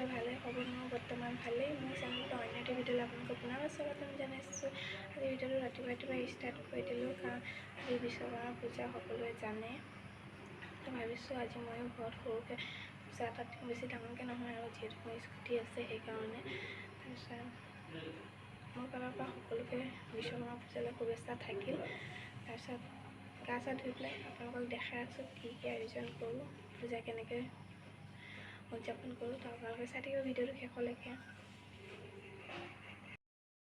নিশ্চয় ভালে হ'ব। মোৰ বৰ্তমান ভালেই। মোৰ চেনেলটো অন্য এটা ভিডিঅ'লৈ আপোনালোকক পুনৰ স্বাগতম জনাইছোঁ। আজি ভিডিঅ'টো ৰাতিপুৱা ৰাতিপুৱা ষ্টাৰ্ট কৰি দিলোঁ, কাৰণ আজি বিশ্বকৰ্মা পূজা সকলোৱে জানে। তো ভাবিছোঁ আজি ময়ো ঘৰত সৰুকৈ পূজা এটা দিওঁ, বেছি ডাঙৰকৈ নহয় আৰু, যিহেতু মোৰ স্কুটি আছে সেইকাৰণে। তাৰপিছত মোৰ ফালৰ পৰা সকলোকে বিশ্বকৰ্মা পূজালৈ শুভেচ্ছা থাকিল। তাৰপিছত গা চা ধুই পেলাই আপোনালোকক দেখাই আছোঁ কি কি আয়োজন কৰোঁ, পূজা কেনেকৈ উদযাপন কৰোঁ। তো আপোনালোকে চাই থাকিব ভিডিঅ'টো শেষলৈকে।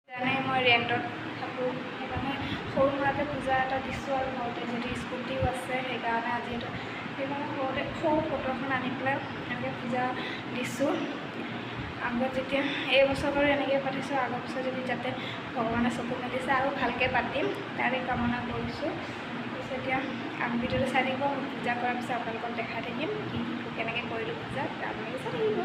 জানে মই ৰেণ্টত থাকোঁ, সেইকাৰণে সৰু সুৰাকৈ পূজা এটা দিছোঁ আৰু ঘৰতে, যিহেতু স্কুটিও আছে সেইকাৰণে আজি এটা সেইকাৰণে ঘৰতে সৰু ফটো এখন আনি পেলাই এনেকৈ পূজা দিছোঁ। আগত যেতিয়া এই বছৰ বাৰু এনেকৈয়ে পাতিছোঁ, আগৰ বছৰ যদি যাতে ভগৱানে চকু মেলিছে আৰু ভালকৈ পাতিম তাৰে কামনা কৰিছোঁ। তাৰপিছত এতিয়া ভিডিঅ'টো চাই থাকিব, পূজা কৰাৰ পিছত আপোনালোকক দেখাই থাকিম কি কি কেনেকৈ কৰিলোঁ পূজা, আপোনালোকে চাই থাকিব।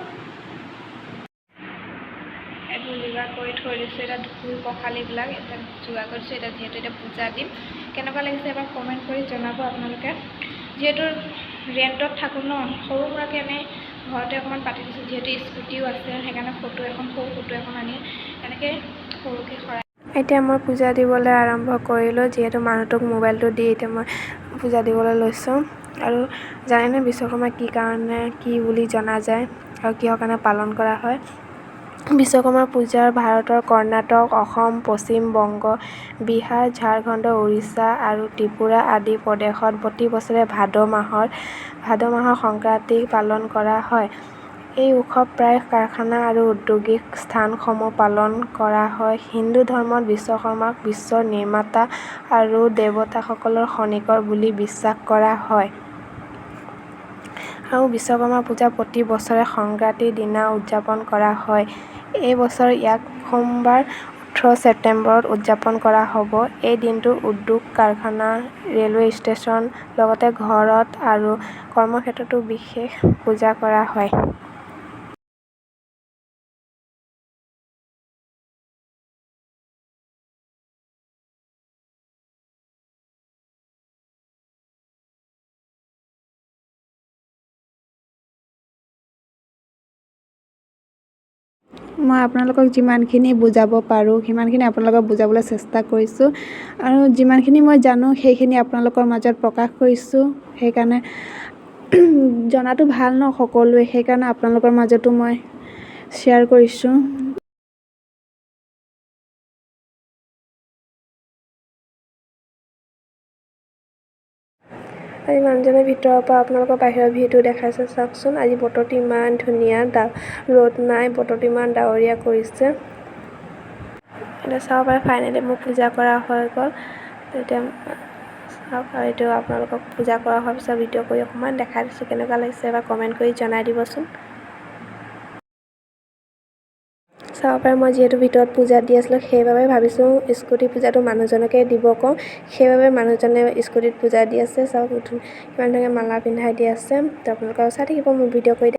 এইবোৰ যোগাৰ কৰি থৈ দিছোঁ, এতিয়া ধুই পখালিবিলাক এইবিলাক যোগাৰ কৰি দিছোঁ। এতিয়া যিহেতু এতিয়া পূজা দিম, কেনেকুৱা লাগিছে এবাৰ কমেণ্ট কৰি জনাব আপোনালোকে। যিহেতু ৰেণ্টত থাকোঁ ন, সৰু সুৰাকৈ এনেই ঘৰতে অকণমান পাতি দিছোঁ, যিহেতু স্কুটিও আছে সেইকাৰণে ফটো এখন সৰু ফটো এখন আনি এনেকৈ সৰুকৈ শৰাই। এতিয়া মই পূজা দিবলৈ আৰম্ভ কৰিলোঁ, যিহেতু মানুহটোক মোবাইলটো দি এতিয়া মই পূজা দিবলৈ লৈছোঁ। আৰু জানেনে বিশ্বকৰ্মা কি কাৰণে কি বুলি জনা যায় আৰু কিহৰ কাৰণে পালন কৰা হয়? বিশ্বকৰ্মা পূজাৰ ভাৰতৰ কৰ্ণাটক, অসম, পশ্চিম বংগ, বিহাৰ, ঝাৰখণ্ড, উৰিষ্যা আৰু ত্ৰিপুৰা আদি প্ৰদেশত প্ৰতি বছৰে ভাদ মাহৰ সংক্ৰান্তি পালন কৰা হয়। এই উৎসৱ প্ৰায় কাৰখানা আৰু ঔদ্যোগিক স্থানসমূহ পালন কৰা হয়। হিন্দু ধৰ্মত বিশ্বকৰ্মাক বিশ্বৰ নিৰ্মাতা আৰু দেৱতাসকলৰ খনিকৰ বুলি বিশ্বাস কৰা হয়। আৰু বিশ্বকৰ্মা পূজা প্ৰতি বছৰে সংক্ৰান্তিৰ দিনা উদযাপন কৰা হয়। এই বছৰ ইয়াক সোমবাৰ 18 ছেপ্টেম্বৰত উদযাপন কৰা হ'ব। এই দিনটো উদ্যোগ, কাৰখানা, ৰেলৱে ষ্টেচন লগতে ঘৰত আৰু কৰ্মক্ষেত্ৰতো বিশেষ পূজা কৰা হয়। মই আপোনালোকক যিমানখিনি বুজাব পাৰোঁ সিমানখিনি আপোনালোকক বুজাবলৈ চেষ্টা কৰিছোঁ, আৰু যিমানখিনি মই জানো সেইখিনি আপোনালোকৰ মাজত প্ৰকাশ কৰিছোঁ। সেইকাৰণে জনাটো ভাল ন সকলোৱে, সেইকাৰণে আপোনালোকৰ মাজতো মই শ্বেয়াৰ কৰিছোঁ। আজি মানুহজনে ভিতৰৰ পৰা আপোনালোকৰ বাহিৰৰ ভিউটো দেখাইছে, চাওকচোন। আজি বতৰটো ইমান ধুনীয়া, ৰ'দ নাই, বতৰটো ইমান ডাৱৰীয়া কৰিছে। এতিয়া চাব পাৰে ফাইনেলি মোৰ পূজা কৰা হৈ গ'ল। এতিয়া চাওক, আৰু এইটো আপোনালোকক পূজা কৰা হোৱাৰ পিছত ভিডিঅ' কৰি অকণমান দেখাই দিছোঁ, কেনেকুৱা লাগিছে এবাৰ কমেণ্ট কৰি জনাই দিবচোন। চাব পাৰে মই যিহেতু ভিতৰত পূজা দি আছিলোঁ, সেইবাবে ভাবিছোঁ স্কুটি পূজাটো মানুহজনকে দিব কওঁ, সেইবাবে মানুহজনে স্কুটিত পূজা দি আছে। চাওক কিমান ধুনীয়াকৈ মালা পিন্ধাই দি আছে। তো আপোনালোকে চাই থাকিব মোৰ ভিডিঅ' কৰি।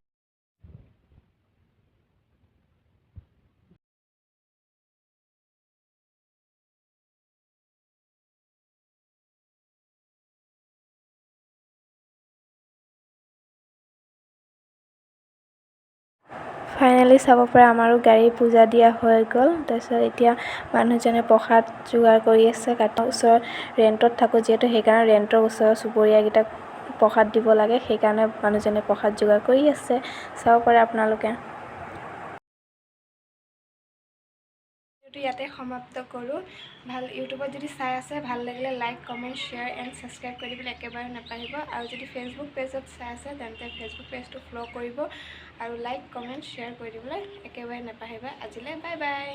ফাইনেলি চাব পাৰে আমাৰো গাড়ী পূজা দিয়া হৈ গ'ল। তাৰপিছত এতিয়া মানুহজনে প্ৰসাদ যোগাৰ কৰি আছে। ওচৰত ৰেণ্টত থাকোঁ যিহেতু, সেইকাৰণে ৰেণ্টৰ ওচৰৰ চুবুৰীয়াকেইটাক প্ৰসাদ দিব লাগে, সেইকাৰণে মানুহজনে প্ৰসাদ যোগাৰ কৰি আছে। চাব পাৰে আপোনালোকে। ভিডিঅ'টো ইয়াতে সমাপ্ত কৰোঁ। ভাল ইউটিউবত যদি চাই আছে, ভাল লাগিলে like, comment, share and subscribe কৰি দিবলৈ একেবাৰে নাপাহৰিব। আৰু যদি ফেচবুক পেজত চাই আছে তেন্তে ফেচবুক পেজটো ফ'ল' কৰিব আৰু লাইক, কমেণ্ট, শ্বেয়াৰ কৰি দিবলৈ একেবাৰে নাপাহৰিব। আজিলৈ বাই বাই।